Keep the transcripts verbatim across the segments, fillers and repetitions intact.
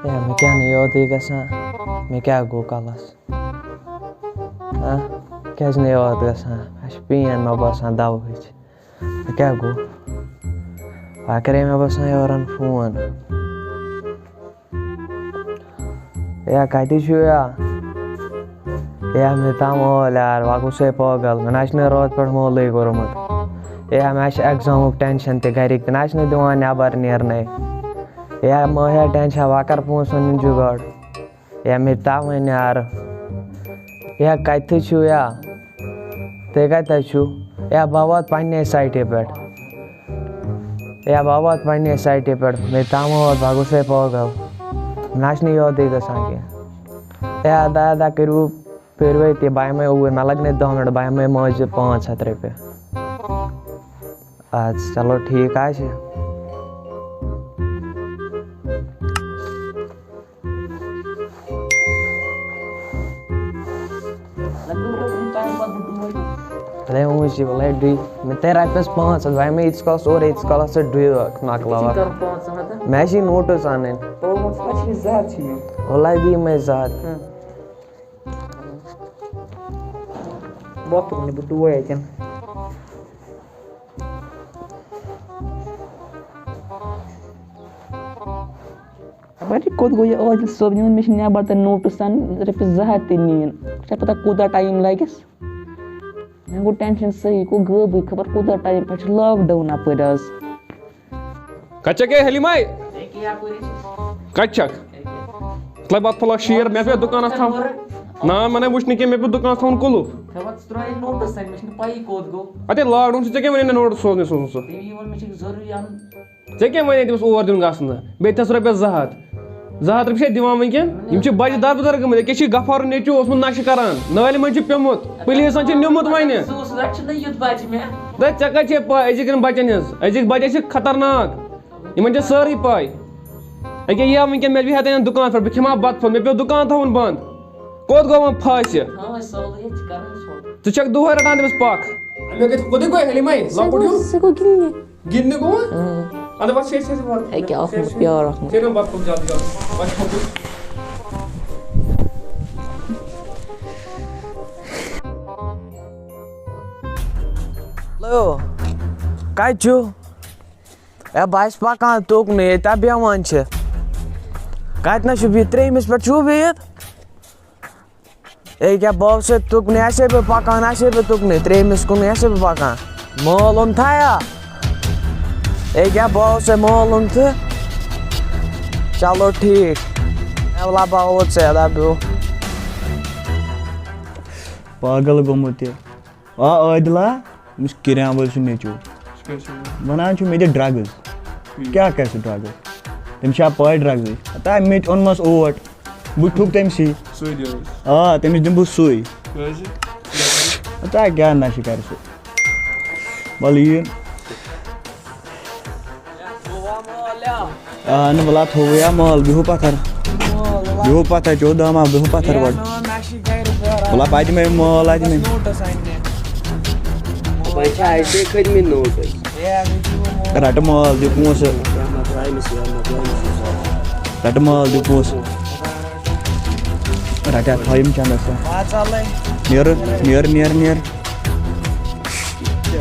ہے، مےٚ کیٛاہ نہٕ یادٕے گژھان، مےٚ کیٛاہ گوٚو کَلَس؟ ہاں، کیٛازِ نہٕ یاد گژھان؟ اَسہِ چھِ پین، مےٚ باسان، دَوہٕچ۔ مےٚ کیٛاہ گوٚو؟ وۄنۍ کَرے مےٚ باسان یورَن فون۔ یا کَتہِ چھُ یا؟ یا مےٚ تام اول یار، وۄنۍ گوٚو سُے پٲگل، مےٚ نہ چھُنہٕ رٲژ پٮ۪ٹھ مولٕے کوٚرمُت۔ یا مےٚ چھِ ایٚگزامُک ٹٮ۪نشَن تہِ، گَرِکۍ تہِ نہ چھِنہٕ دِوان نٮ۪بَر نیرنَے۔ یا ماہیا ٹٮ۪نشَن، وۄنۍ کَر پونٛسَن ہُنٛد جُگاڑ۔ یا مےٚ تہِ تام وۄنۍ یار۔ یا کَتہِ چھُو یا؟ تُہۍ کَتہِ حظ چھُو؟ یا بہٕ واتہٕ پنٛنے سایٹہِ پٮ۪ٹھ۔ یا بہٕ واتہٕ پنٛنے سایٹہِ پٮ۪ٹھ۔ مےٚ تہِ تام ووت، بہٕ گوٚژھ ہے پٲگل۔ مےٚ نہ چھُنہٕ یادٕے گژھان کینٛہہ۔ یا ادا ادا کٔرِو، پٔرِو تہِ، بہٕ یِمَے اوٗرۍ۔ مےٚ لَگہِ نہٕ دَہ مِنَٹ، بہٕ یِمَے مٲنٛزِ پانٛژھ ہَتھ رۄپیہِ۔ اَدٕ چلو ٹھیٖک آسہِ۔ لے وٕچھ یہِ، لے ڈُے۔ مےٚ ترٛےٚ رۄپیَس پانٛژھ ہَتھ، وۄنۍ مےٚ ییٖتِس کالَس اورٕ ییٖتِس کالَس ژٕ ڈُے اَکھ نَکلاوان۔ کَرُن پانٛژھ ہَتھ ہا؟ مےٚ چھِ نوٹٕس اَنٕنۍ۔ پانٛژھ ہَتھ چھِ زیادٕ چھِ مےٚ۔ وَلہٕ دِیہِ مےٚ زٕ ہَتھ۔ ہُم۔ وۄتھ تُلہٕ نہٕ بہٕ ڈُوے اَتٮ۪ن۔ خبر یہِ کوٚت گوٚو یہِ عٲدِل صٲب، یہِ ووٚن مےٚ چھِ نٮ۪بر تہِ نوٹٕس اَنٕنۍ، رۄپیَس زٕ ہَتھ تہِ نِیِن۔ چھےٚ پَتہ کوٗتاہ ٹایم لَگٮ۪س؟ مےٚ گوٚو ٹٮ۪نشَن صحیح، گوٚو غٲبٕے، خبر کوٗتاہ ٹایم پٮ۪ٹھ چھُ لاک ڈاوُن اَپٲرۍ آز۔ کَتہِ چھَکھ اے حلیٖمَے؟ کَتہِ چھَکھ؟ مطلب، اَتھ پھوٚلہ شیر، مےٚ پیوٚو دُکانَس تھاوُن۔ نہ، مےٚ نَے وٕچھ نہٕ کینٛہہ، مےٚ پیوٚو دُکانَس تھاوُن قُلُف۔ ژےٚ وَتھ ژٕ ترٛٲیِتھ نوٹٕس تَتہِ، مےٚ چھِنہٕ پَیی کوٚت گوٚو۔ اَتے لاک ڈاوُن چھُ، ژےٚ کیٛاہ وَنے نہٕ نوٹٕس سوزنہِ سوزُن سُہ؟ تٔمۍ ووٚن مےٚ چھِ ضروٗری اَنُن۔ ژےٚ کیٛاہ وَنے تٔمِس اور دیُن گژھنہٕ؟ بیٚیہِ دِتِنَس رۄپیَس زٕ ہَتھ۔ زٕ ہَتھ رۄپیہِ چھے دِوان وٕنکٮ۪ن؟ یِم چھِ بَجہِ دَربٕدَر گٔمٕتۍ۔ أکیٛاہ چھِ غفارُن نیٚچوٗ اوسمُت نَشہٕ کَران، نٲلۍ منٛز چھُ پیوٚمُت، پُلیٖسَن چھُ نیوٗمُت وۄنۍ۔ ژٕ اوسُکھ، اَتہِ چھِنہٕ یُتھ بَچہِ مےٚ۔ دَپ ژےٚ کَتہِ چھے پَے أزِکٮ۪ن بَچَن ہِنٛز؟ أزِکۍ بَچہِ چھِ خطرناک، یِمَن چھِ سٲرٕے پَے۔ أکیٛاہ یہِ وٕنکٮ۪ن مےٚ بِہِتھ یَتھ دُکانَس پٮ۪ٹھ، بہٕ کھٮ۪مہٕ ہا بَتہٕ پھوٚل، مےٚ پیوٚو دُکان تھاوُن بنٛد۔ کوٚت گوٚو وۄنۍ پھاسہِ؟ ہاں، سہلٕے چھِ کَران ژھوٚٹ۔ ژٕ چھَکھ دۄہَے رَٹان تٔمِس پَکھ۔ مےٚ کَتہِ، کوٚتُے گوٚو حلیٖمَے؟ سُہ لۄکُٹ گوٚو، ہیوٗ۔ سُہ گوٚو گِنٛدنہِ۔ گِنٛدنہِ گوٚو؟ اۭں۔ اَدٕ وَتھ شیٖرِتھ، شیٖرِتھ وَتھ۔ أکیٛاہ اَکھ مِنٹ، پیار اَکھ مِنٹ۔ شیٖرِتھ وَتھ پھوٚل جلدی جلدی۔ وَتھ پھوٚل۔ ہیلو، کَتہِ چھُو؟ اے، بہٕ آسہٕ پَکان تُکنُے، ییٚتہِ بیٚہوان چھِ۔ کَتہِ نہ چھُو بِہِتھ؟ ترٛیٚیمِس پٮ۪ٹھ چھُو بِہِتھ؟ اے کیٛاہ، بہٕ آسے تُکنُے، آسے بہٕ پَکان، آسے بہٕ تُکنُے، ترٛیٚیمِس کُنُے آسے بہٕ پَکان۔ مال اوٚن تھایا؟ اے کیٛاہ، بہٕ آسے مال اوٚن تہٕ۔ چلو ٹھیٖک۔ اے وَلا بہٕ آوُس ژےٚ، اَدا بیٚہو۔ پاگل گوٚمُت یہِ۔ آ، عٲدلہ، أمِس کِریان وٲلۍ سُنٛد نیٚچوٗ۔ سُہ کیٛاہ چھُ وَنان؟ وَنان چھُ مےٚ دِ drugs۔ ٹھیٖک۔ کیٛاہ کَرِ سُہ drugs؟ تٔمِس چھا پَے drugsٕچ؟ ہتا مےٚ تہِ اوٚنمَس اوٹ۔ بہٕ ٹھُک تٔمۍ سٕے۔ سُے دِ أمِس۔ آ، تٔمِس دِمہٕ بہٕ سُے۔ کیٛازِ؟ ہتا کیٛاہ نَشہٕ کَرِ سُہ؟ وَلہٕ یہِ۔ آ، نہٕ وَلا تھوٚوُے یا مال، بِہِو پَتھَر۔ بِہِو پَتھَر، چیو دَما، بِہِو پَتھَر گۄڈٕ۔ وَلا پَتہٕ مےٚ مال اَتہِ مےٚ۔ وۄنۍ چھِ اَسہِ کھٔتۍ مٕتۍ نوٹٕس۔ رَٹہٕ مال، دِ پونٛسہٕ۔ رَٹہٕ مال، دِ پونٛسہٕ۔ رَٹیا تھاو یِم چَندَس تہٕ۔ نیر، نیر، نیر، نیر۔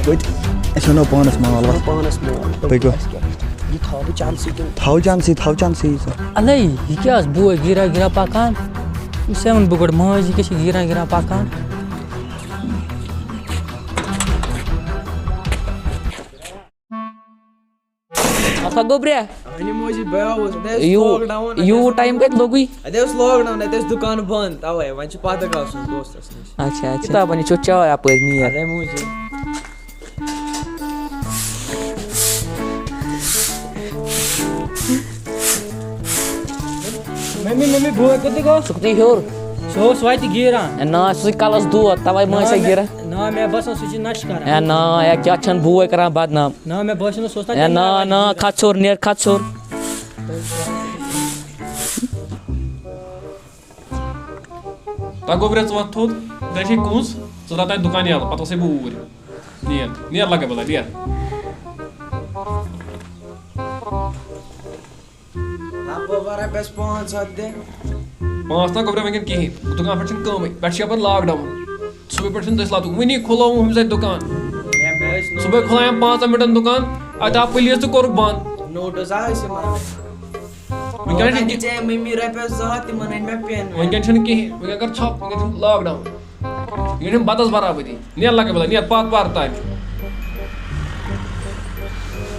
پٔتۍ، أسۍ اَنو پانَس مال، وَلہٕ۔ پانَس مال۔ پٔکِو۔ یہِ تھاو بہٕ چانسٕے تہٕ۔ تھاو چانسٕے، تھاو چانسٕے ژٕ۔ اَلے، یہِ کیٛاہ آسہٕ بوے گیٖرا گیٖرا پَکان؟ یہِ چھُ سٮ۪وَن بہٕ گۄڈٕ مٲنٛزِ، یہِ کیٛاہ چھِ گیٖرا گیٖرا پَکان؟ اَتھ ہا گوٚبریا۔ اَمہِ موٗجوٗب بہٕ آوُس، اَتہِ ٲس یوٗ-، lockdown، اَتہِ یوٗت ٲس ٹایم کَتہِ لوٚگُے؟ اَتہِ اوس lockdown، اَتہِ ٲسۍ دُکان بنٛد، تَوَے وۄنۍ چھُ پَتہٕ گژھُن دوستَس نِش۔ اچھا، اچھا۔ کِتابَن، یہِ چھُ چاے اَپٲرۍ نیر۔ اَمہِ موٗجوٗب۔ مٔمی، مٔمی، بوے کوٚت گوٚو؟ سُہ کوٚتٕے ہیوٚر؟ سُہ اوس وَتہِ گیٖران۔ اے نا، سُہ چھُ کَلَس دود، تَوَے ما نا، چھےٚ مےٚ، گیٖران؟ نا، مےٚ باسان سُہ چھُ نَشہٕ کران۔ اے نا، اے کیٛاہ چھَنہٕ بوے کران بدنام؟ نا، مےٚ باسان سُہ اوس تَتہِ اے نا، گیٖران۔ نا، کھَژ ہیوٚر، نیر کھَژ ہیوٚر۔ تۄہہِ گوٚو برٛٮ۪تھ ژٕ وَتھ تھوٚد، ژےٚ چھے کُنٛز، ژٕ ترٛاو تَتہِ دُکان یَلہٕ، پَتہٕ وَسَے بہٕ اوٗرۍ۔ نیر، نیر لَگے بَلاے، نیر۔ لگ بھگ رۄپیَس پانٛژھ ہَتھ دِ۔ پانٛژھ تام گوٚبرا وٕنکٮ۪ن کِہیٖنۍ، دُکان پٮ۪ٹھ چھُنہٕ کٲمٕے، پٮ۪ٹھ چھِ یَپٲرۍ لاک ڈاوُن، صُبحٲے پٮ۪ٹھ چھُنہٕ دٔسۍ لاتُن، وٕنی کھُلووُم ہُمہِ سۭتۍ دُکان۔ ہے، مےٚ ٲسۍ صُبحٲے نوٹس کھُلایَم پانٛژَن مِنٹَن دُکان، اَتہِ آو پُلیٖس تہٕ کوٚرُکھ بنٛد۔ نوٹس آے أسۍ یِمَن۔ وٕنکٮ۪ن چھِ وۄنۍ دِژے مٔمی رۄپیَس زٕ ہَتھ، تِمَن أنۍ مےٚ پٮ۪ن وٮ۪ن۔ وٕنکٮ۪ن چھُنہٕ کِہیٖنۍ، وٕنکٮ۪ن کَر ژھۄپ، وٕنکٮ۪ن چھُنہٕ لاک ڈاوُن۔ یہِ چھُنہٕ بَتَس برابٔدی۔ نیر لَگے بَلا، نیر پار پار تانۍ۔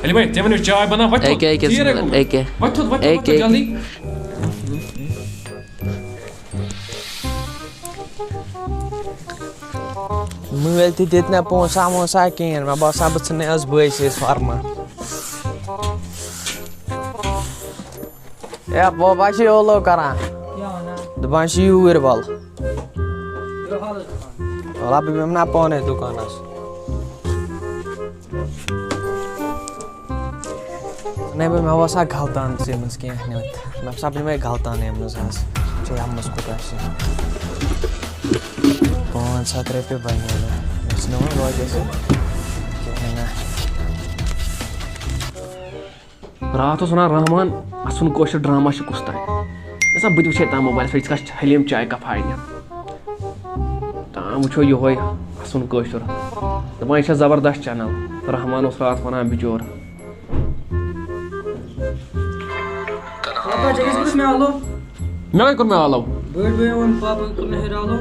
علی بھائی، ژےٚ وَنیو چاے بَناو، وۄتھ تھوٚد۔ أکیٛاہ، أکیٛاہ، ژیٖر ہے أکیٛاہ، گوٚمُت۔ أکیٛاہ۔ وۄتھ تھوٚد، وۄتھ تھوٚد، وۄتھ تھوٚد، أکیٛاہ۔ جلدی۔ مٲلۍ تہِ دِتۍ نہ پونٛسہٕ وونٛسہٕ کِہیٖنۍ، مےٚ باسان بہٕ ژھٕنہٕ آز بٲیِس سۭتۍ فارمہٕ۔ ہے، بابا چھِ یولو کران۔ کیٛاہ وَنان؟ دَپان چھِ یوٗرۍ وَل۔ یہِ حالَس دُکان۔ وَلہٕ بہٕ بیٚہمہٕ نا پانَے دُکانَس۔ نَے بہٕ، مےٚ باسان غلطان ژےٚ منٛز کینٛہہ نیُن۔ مےٚ باسان بہٕ نِمَے غلطان ییٚمہِ منٛز آز۔ وٕچھو یَتھ منٛز کوٗتاہ چھِ۔ پانٛژھ ہَتھ رۄپیہِ بَنے مےٚ۔ مےٚ چھِنہٕ وۄنۍ روزِ اَسہِ کِہیٖنۍ نہ۔ راتھ اوس وَنان رحمان، اَسُن کٲشُر ڈرامہ چھُ کُس تام۔ مےٚ سا بہٕ تہِ وٕچھے تَتھ موبایلَس پٮ۪ٹھ، یِتھ کَنۍ چھِ حلیٖم چاے کپ ہاوِ۔ تام وٕچھو یِہوٚے اَسُن کٲشُر۔ دَپان یہِ چھےٚ زبردست چینل۔ رحمان اوس راتھ وَنان بِچور۔ پاپا، ژےٚ کیٛازِ کوٚرُتھ مےٚ آلو؟ مےٚ کَتہِ کوٚر مےٚ آلو؟ بٔڑۍ بٲے ووٚن پاپا کوٚر مےٚ ہیٚرِ آلو۔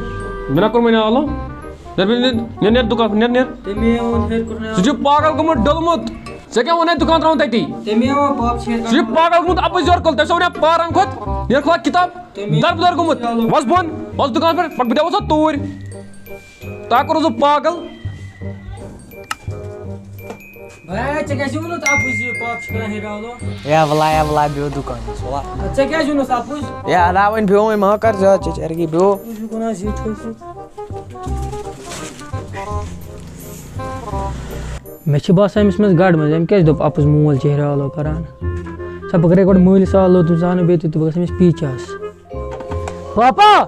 مےٚ نہ کوٚر وۄنۍ آلو۔ نیر، نیر، نیر، نیر دُکان پٮ۪ٹھ، نیر، نیر۔ تٔمۍ ووٚن ہیٚرِ کوٚر مےٚ ژٕ چھُکھ آلو۔ پاگل گوٚمُت، ڈوٚلمُت۔ ژےٚ کیٛاہ ووٚنے دُکان ترٛاوُن تَتی؟ تٔمۍ ووٚن پاپہٕ چھِ ہیٚرِ ژٕ چھُکھ کَرُن۔ پاگل گوٚمُت، اَپٲرۍ یورٕ کُن۔ تۄہہِ چھو وَنان پَر اَنہٕ کھۄتہٕ، نیر کھُلا کِتاب، تٔمۍ دربٕدر گوٚمُت۔ آلو۔ وَس بۄن، وَس دُکان پٮ۪ٹھ، بہٕ دِمو ژٕ توٗرۍ۔ تۄہہِ کوٚروٕ سُہ پاگل؟ بھیا، ژےٚ کیٛازِ ووٚنُتھ اَپُز یہِ پاپہٕ چھِ کران ہیٚرِ آلو؟ یا وَلا، یا وَلا، بیٚہو دُکانَس، وَلا۔ اَدٕ ژےٚ کیٛازِ ووٚنُتھ اَپُز؟ یا اَدا وۄنۍ بیٚہو وۄنۍ، مہ کر زیادٕ چچرگی، بیٚہو۔ اَپُز چھُ گُناہ زِ ٹھٔہرِتھ۔ مےٚ چھِ باسان أمِس منٛز گڑبڑ، أمۍ کیٛازِ دوٚپ اَپُز مول چھِ ہیٚرِ آلو کران؟ سا بہٕ کرے گۄڈٕ مٲلِس آلو، تٔمِس اَنہٕ بیٚیہِ تہِ تہٕ بہٕ گژھٕ أمِس پیٖچھَس۔ پاپا!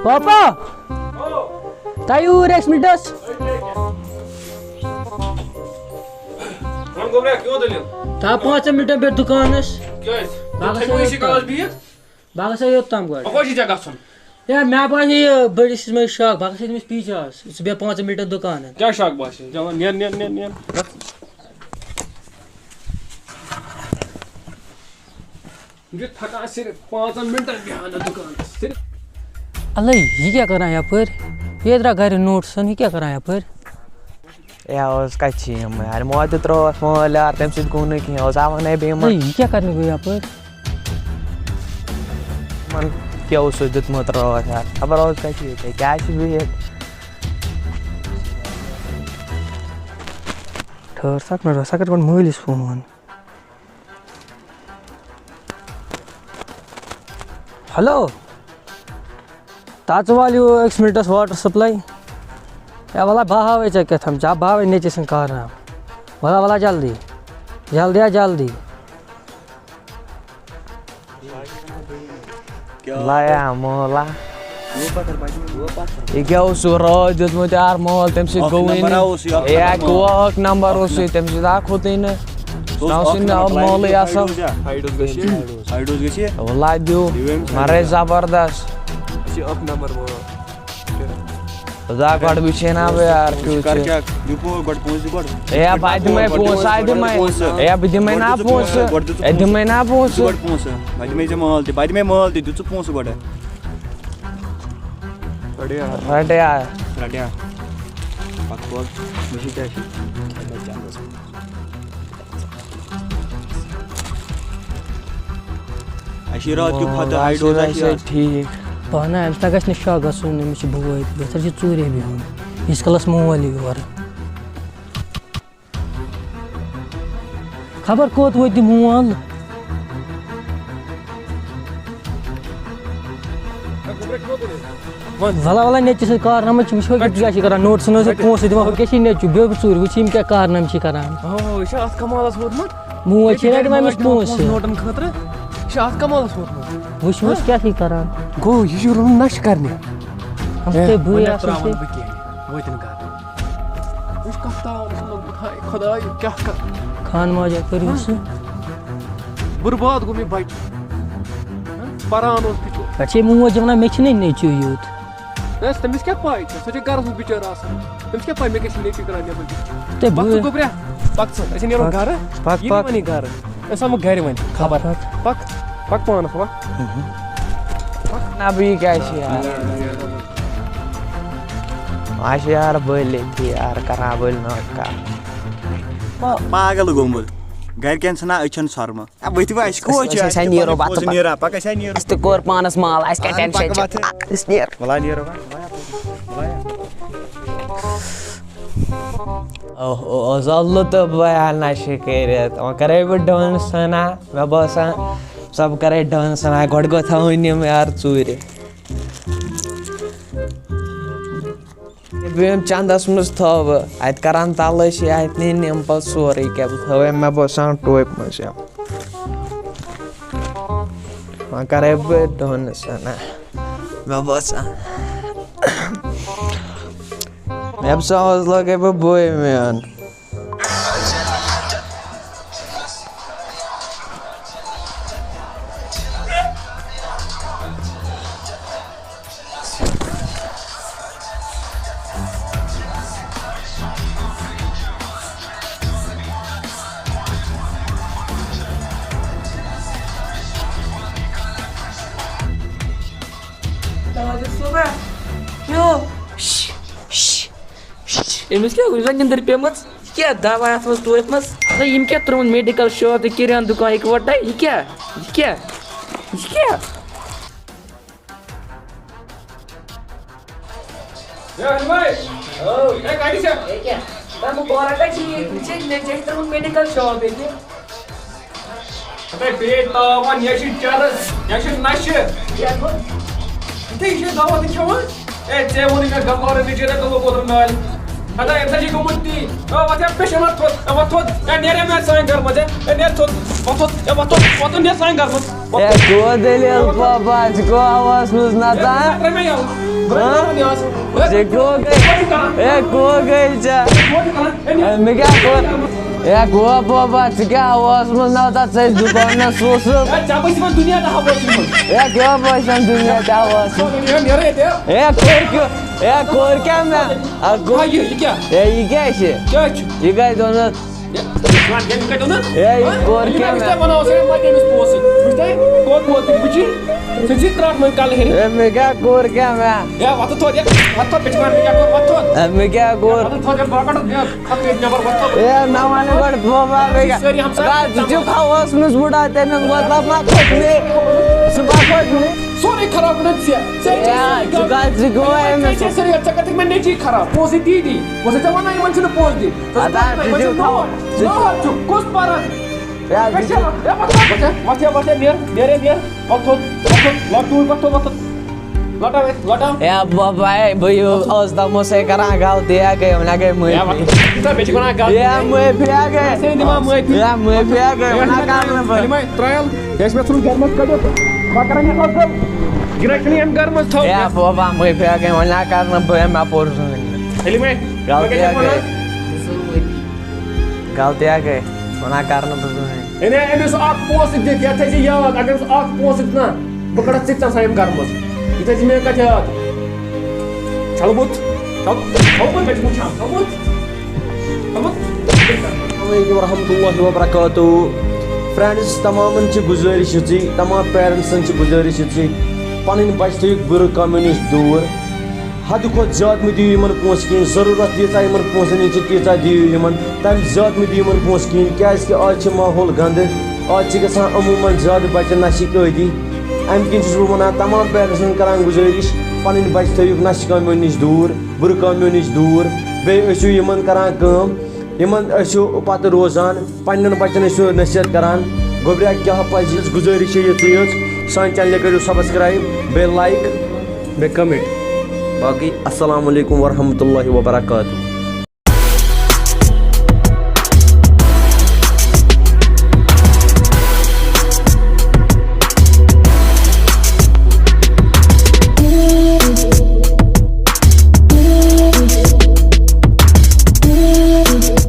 پاپا! تۄہہِ اوٗرۍ اَکہِ مِنٹَس۔ وَن گوٚبرا، کیٛاہ دٔلیٖل؟ تھاو پانٛژَن مِنٹَن پٮ۪ٹھ دُکانَس۔ کیٛازِ؟ بہٕ ژٕ گژھٕ تھٔکوٕے یوٚت چھِ تام۔ کالَس بِہِتھ؟ بہٕ گژھٕ یوٚت تام گۄڈٕ۔ وۄنۍ کوٚت چھِ ژےٚ گژھُن؟ ہے، مےٚ باسے یہِ بٔڑِس چھُس مےٚ شک، بہٕ گژھٕ تٔمِس پیٖچھَس۔ ژٕ بیٚہہ پانٛژَن مِنٹَن دُکانَس۔ کیٛاہ شک باسے؟ چلو، نیر، نیر، نیر، نیر۔ یہِ تھکان صرف پانٛژن مِنٹن بیٚہان دُکانس صرف۔ اَلے، یہِ کیٛاہ کران یَپٲرۍ؟ یہِ درٛاو گرِ نوٹسن، یہِ کیٛاہ کران یَپٲرۍ؟ ہے، اوس کَتہِ چھِ یِم یار؟ یِمو تہِ ترٛوو اَتھ مٲلۍ یار، تَمہِ سۭتۍ گوٚو نہٕ کِہیٖنۍ۔ اوس ہا وَنَے بہٕ یِمَن۔ اَلے، یہِ کیٛاہ کرنہِ گوٚو یَپٲرۍ؟ یِمَن کیٛاہ اوسُے دیُتمُت رٲتھ یار؟ خبر اوس کَتہِ چھِ ییٚتہِ، کیٛاہ چھِ بِہِتھ؟ ٹھٔہر سا، مےٚ رَٹھ سا، کَرٕ گۄڈٕ مٲلِس فون۔ ہیلو، تا ژٕ وال یہِ أکِس مِنٹَس واٹر سپلاے۔ ہے وَلہ بہٕ ہاوَے ژےٚ کیٛاہ تھام، ژٕ ہا، بہٕ ہاوَے نیٚچِو سٕنٛدۍ کارنامہٕ۔ وَلہ وَلہ جلدی، جلدی ہا جلدی۔ لایا مولا۔ یہِ کیٛاہ اوس سُہ رٲتھ دیُتمُت یار مول، تَمہِ سۭتۍ اکھ گوٚوُے نمبر نہٕ۔ ہا اوس یہِ، اکھ اے، نمبر۔ گوٚو اکھ نمبر اوسُے، تَمہِ سۭتۍ ہا کھوٚتُے نہٕ۔ سُہ اوس نہ اوسُے اکھ نہٕ نمبر، مولٕے اَصٕل۔ ہایڈ اوس گژھِ۔ ہایڈ اوس گژھِ۔ وَلا دیو، یہِ أمِس مَرے ہایڈ۔ زبردست۔ یہِ چھِ اکھ نمبر مول۔ خدا گۄڈٕ وٕچھے نا بہٕ یار، کیُتھ کر چھُ۔ کیٛاہ؟ دِ پو-، گۄڈٕ پونٛسہٕ دِ گۄڈٕ۔ اے، بہٕ دِمَے پونٛسہٕ، اَتہِ دِمَے۔ پونٛسہٕ۔ اے، بہٕ دِمَے گۄڈٕ نا دِ ژٕ پونٛسہٕ۔ پونٛسہٕ، گۄڈٕ دِ ژٕ اے، پونٛسہٕ۔ دِمَے نا دِ پونٛسہٕ۔ گۄڈٕ پونٛسہٕ۔ بہٕ دِمَے ژےٚ مال تہِ، بہٕ دِمَے مال تہِ، دِ ژٕ پونٛسہٕ گۄڈٕ۔ رَٹیا۔ رَٹیا۔ رَٹیا۔ پَتہٕ کھول۔ وٕچھِو کیٛاہ چھُ۔ اَسہِ چھِ راتھ کیُتھ پھَتہٕ، ہاے ڈوز آسہِ یہِ۔ ٹھیٖک۔ پانہٕ أمِس نہ گژھِ نہٕ شک گژھُن، أمِس چھِ بوے، بہتر چھِ ژوٗرے بِہُن، ییٖتِس کالَس مول یی یورٕ۔ خبر کوٚت ووت یہِ مول۔ وَلہ وَلہ نیٚچِو سۭتۍ کارنامہٕ چھِ، وٕچھو یہِ کیٛاہ چھِ کَران، نوٹسَن ٲسۍ پونٛسہٕ دِوان، ہُہ کیٛاہ چھِ یہِ نیٚچِو، بیٚیہِ ژوٗرِ، وٕچھ یِم کیٛاہ کارنامہٕ چھِ کَران۔ آ، یہِ چھِ اَتھ کمالَس ووتمُت۔ موج چھے نہ دِوان أمِس پونٛسہٕ۔ نوٹن خٲطرٕ۔ یہِ چھُ اَتھ کمالَس ووتمُت۔ وٕچھ، وٕچھ کیٛاہ چھِ کران۔ گوٚو، یہِ چھُ روٚنمُت نَشہٕ کرنہِ۔ ہم ہے، تۄہہِ بٲے وۄنۍ آسان ترٛاوَن تہٕ۔ بہٕ کینٛہہ، وۄنۍ تہِ نہٕ کَرٕ۔ یہِ چھُ کَتھ تاوَن، ہاے خۄداے، کیٛاہ کَرٕ؟ پانہٕ ماجا کٔرِو سُہ۔ برباد گوٚو مےٚ بچہِ۔ پران اوس بِچور۔ پٮ۪ٹھٕ چھے موج وَنان، مےٚ چھُنہٕ نیٚچوٗ یوٗت۔ نہ حظ، تٔمِس کیٛاہ پَے چھےٚ؟ سۄ چھےٚ گَرَس منٛز بِچٲر آسان۔ تٔمِس کیٛاہ پَے مےٚ کیٛاہ چھِ نیٚچوٗ کَران نٮ۪بَر کِنۍ؟ تہٕ پَکھ ژٕ بہٕ گوٚبریا، پَکھ ژٕ، أسۍ نیرو پَکھ، گَرٕ۔ پَکھ، یہِ پَکھ۔ وَنہِ گَرٕ۔ أسۍ ہاوو گَرِ وۄنۍ خبر۔ پَکھ۔ پَکھ، پَکھ پانَس وۄنۍ۔ نہ، بہٕ یہِ کیٛاہ چھِ یار؟ اَسہِ یار بٔلۍ ییٚتہِ یار، کَران بٔلۍ ناٹکا۔ پاگل گوٚمُت۔ گَرِکٮ۪ن ژھٕنان أچھَن سۄرمہٕ۔ آ، ؤتھِو، اَسہِ کوچ أسۍ، چھِ، أسۍ، اَسہِ اَسہِ نیرو پوزٕ بَتہٕ نیران، پَکھ، أسۍ ہا نیرو۔ اَسہِ تہِ کوٚر پانَس مال، اَسہِ کیٛاہ اَہَن، ٹٮ۪نشَن پَکھ چھِ؟ وَتھٕ۔ أسۍ نیرو۔ وَلا نیرو، وَلا، وَلا، وَلا۔ اوہ، اوہ، اوہ، زالہٕ تہٕ بہٕ ہا نَشہٕ کٔرِتھ۔ وۄنۍ کَرَے بہٕ ڈانسَنا، مےٚ باسان، سۄ بہٕ کَرَے ڈانسَنا۔ گۄڈٕ گوٚو تھاوٕنۍ یِم یار ژوٗرِ۔ ییٚلہِ بہٕ یِم چَندَس منٛز تھاوٕ، اَتہِ کَران تَلٲشی، اَتہِ نِن یِم پَتہٕ سورُے کینٛہہ۔ بہٕ تھاوَے، مےٚ باسان، ٹوپہِ منٛز یِم۔ وۄنۍ کَرَے بہٕ ڈانسَنا۔ مےٚ باسان، مےٚ باسان، آز لاگَے بہٕ بوے میون۔ أمِس کیٛاہ گوٚو؟ یہِ چھےٚ نِندٕر پیٚمٕژ۔ یہِ کیٛاہ دَوا اَتھ منٛز ٹوپہِ منٛز؟ نہ، یِم کیٛاہ ترٛووُن میڈیکل شاپ تہٕ کِریان دُکان اِکوَٹَے؟ یہِ کیٛاہ؟ یہِ کیٛاہ؟ یہِ کیٛاہ؟ ہے، علمے! او۔ ہے، کَتہِ چھےٚ؟ ہے، کیٛاہ؟ نہ، مُبارک ہے ٹھیٖک۔ یہِ چھےٚ، مےٚ چھےٚ ترٛووُن میڈیکل شاپ ییٚتہِ۔ ہَتَے پیٚیہِ تاوَن، یا چھِ چرس، یا چھِ نشہِ۔ یِتھُے یہِ چھِ دوا تہِ کھٮ۪وان۔ اے، ژےٚ ووٚنُے مےٚ گنگورٕ نِچے نہ گنگو کوتُر نالہِ۔ ہَتَے، اَمہِ سۭتۍ چھِ گوٚمُت تی۔ آ، وۄتھ یا پیشن، وۄتھ تھوٚد، آ، وۄتھ تھوٚد۔ اے، نیر یا مےٚ سانہِ گرٕ منٛز، اے، اے، نیر تھوٚد، وۄتھ تھوٚد، اے، وۄتھ تھوٚد، وۄتھ تھوٚد، نیر سانہِ گرٕ منٛز۔ وۄتھ اے، تھوٚد۔ کیٛاہ دٔلیٖل بابا، ژٕ کیٛاہ آواز منٛز نژان؟ اے، ترٛٲے مےٚ یَلہٕ۔ بہٕ ہاں؟ نَژان یہِ آز۔ اے، کیٛاہ گٔے؟ اے، کیٛاہ گٔے ژےٚ؟ اے، مےٚ کیٛاہ کوٚر؟ اے، گوٚو بابا، ژٕ کیٛاہ اوس منٛز نہ تَتھ سۭتۍ دُکانَس اوسُکھ؟ اے، ژےٚ بہٕ چھُس دُنیا تہٕ ہَوٲژ منٛز۔ اے، کیٛاہ باسان دُنیا تہٕ ہَوٲژ منٛز؟ نیرٕ، نیرٕ ییٚتہِ۔ اے، کوٚر کیٛاہ؟ اے، کوٚر کیٛاہ مےٚ؟ اے، کوٚر ہا، یہِ، یہِ کیٛاہ؟ اے، یہِ کیٛاہ چھِ؟ کیٛاہ چھُ؟ یہِ کَتہِ اوٚنُتھ؟ ہے، یہِ کوٚر کیٛاہ مےٚ؟ وَنان اوس، ہے، مَتہِ أمِس پونٛسہٕ۔ وٕچھ تۄہہِ، کوٚت ووت یہِ؟ وٕچھ یہِ۔ ژٕ چھِ ترٛٹھ وۄنۍ کَلہٕ ہیٚرِ۔ ہے، مےٚ کیٛاہ کوٚر کیٛاہ مےٚ؟ ہے، وَتھٕ تھوٚد، ہے، وَتھٕ تھوٚد، بِچہِ وَن، مےٚ کیٛاہ کوٚر، وَتھٕ تھوٚد۔ ہے، مےٚ کیٛاہ کوٚر؟ وَتھٕ تھوٚد، ہے، باقٕے نہ، کھۄتہٕ گٔے نٮ۪بر، وَتھٕ تھوٚد۔ ہے، نہ وَنہٕ گۄڈٕ، بابا، مےٚ کیٛاہ؟ سٲری ہمساے گژھ، ژٕ چھُکھ ہاوَس منٛز وٕڑان، تَمیُک مطلب ما کھوٚت مےٚ؟ سُہ ما کھوٚت مےٚ؟ سورُے خراب کوٚرُتھ ژےٚ۔ ژےٚ ہے، ژٕ کَتھ، ژٕ گوٚو أمِس؟ ژےٚ ژےٚ ژےٚ کَتھ، ژٕ کَتھ مےٚ نیٚچی خراب؟ پونٛسہٕ دی دی۔ بہٕ چھُسَے ژےٚ وَنان، یِمَن چھُنہٕ پونٛسہٕ دِنۍ۔ ژٕ چھُکھ اَدا، پَران، ژٕ یِمَن چھُنہٕ چھُکھ نوٹ۔ ژٕ نوٹ چھُکھ۔ کُس پَران؟ ہے، ہے، وۄتھ، وۄتھ، ہے، نیر، نیر۔ وۄتھ تھوٚد، وۄتھ تھوٚد، وۄتھ تھوٚد۔ لۄٹ ٹوٗرۍ، وۄتھ تھوٚد، وۄتھ تھوٚد۔ لۄٹ آو ییٚتہِ، لۄٹ آو۔ ہے، بابا، ہے، بہٕ یہِ اوس دَپمو سَے کَران غلطی، ہے، گٔے، وۄنۍ ہا گٔے معٲفی۔ ہے، وۄتھ، ژٕ چھُکھ دَپان، مےٚ چھِ وَنان غلطی۔ ہے، معٲفی ہا گٔے۔ ژےٚ دِوان معٲفی۔ ہے، معٲفی ہا گٔے، وۄنۍ ہا کَرٕ نہٕ بہٕ۔ ییٚلہِ وۄنۍ trial، یہِ ٲسۍ مےٚ ژھٕنُن گَرٕ منٛز کٔڑِتھ۔ وۄنۍ کَرَن یہِ پَتہٕ یہِ گرٛٮ۪کھ چھُنہٕ یِم گَرٕ منٛز تھاوٕنۍ۔ ہے، بابا، معٲفی ہا گٔے، وۄنۍ ہا کَرٕ نہٕ بہٕ، مےٚ پوٚر زٕہٕنۍ۔ ییٚلہِ وۄنۍ غلطی ہا گٔے۔ غلطی ہا گٔے، وۄنۍ ہا کَرٕ نہٕ بہٕ زٕہٕنۍ۔ یعنی أمِس اکھ پونٛسہٕ دِتھ، یتھ تھٲیزِ یاد، اگر أمِس اکھ پونٛسہٕ دِتھ نا، بہٕ کڑٕ ژٕ تہِ ژَلسا ییٚمہِ گرٕ منٛز۔ یہِ تھٲیزِ میٲنۍ کتھ یاد۔ چھَلہٕ بُتھ، چھَل-، چھَلہٕ بُتھ، مےٚ چھُ وٕچھان، چھَلہٕ بُتھ، چھَلہٕ بُتھ۔ السلام علیکم ورحمۃ اللہ وبرکاتہ۔ Friends، تمامن چھِ گُزٲرِش یِژٕے، تمام parentsن چھِ گُزٲرِش یِژٕے، پنٕنۍ بچہِ تھٲیِو بُرٕ کامیو نِش دوٗر۔ حدٕ کھۄتہٕ زیادٕ مہٕ دِیِو یِمَن پونٛسہٕ کِہیٖنۍ، ضروٗرت ییٖژاہ یِمَن پونٛسَن ہِنٛز چھِ، تیٖژاہ دِیِو یِمَن، تَمہِ زیادٕ مہٕ دِیِو یِمَن پونٛسہٕ کِہیٖنۍ، کیٛازِکہِ آز چھِ ماحول گنٛدٕ، آز چھِ گژھان عموٗمَن زیادٕ بَچَن نَشِکۍ عٲدی، اَمہِ کِنۍ چھُس بہٕ وَنان تمام parentsن کَران گُزٲرِش، پَنٕنۍ بَچہِ تھٲیِو نَشہِ کامیو نِش دوٗر، بُرٕ کامیو نِش دوٗر، بیٚیہِ ٲسِو یِمَن کَران کٲم، یِمَن ٲسِو پَتہٕ روزان، پنٛنٮ۪ن بَچَن ٲسِو نصیحت کَران، گوٚبریا کیٛاہ پَزِ، یِژھ گُزٲرِش چھِ یِژٕے یٲژ، سانہِ channelہِ کٔرِو subscribe، بیٚیہِ like، بیٚیہِ comment۔ باقٕے السلام علیکم ورحمۃ اللہ وبرکاتہ۔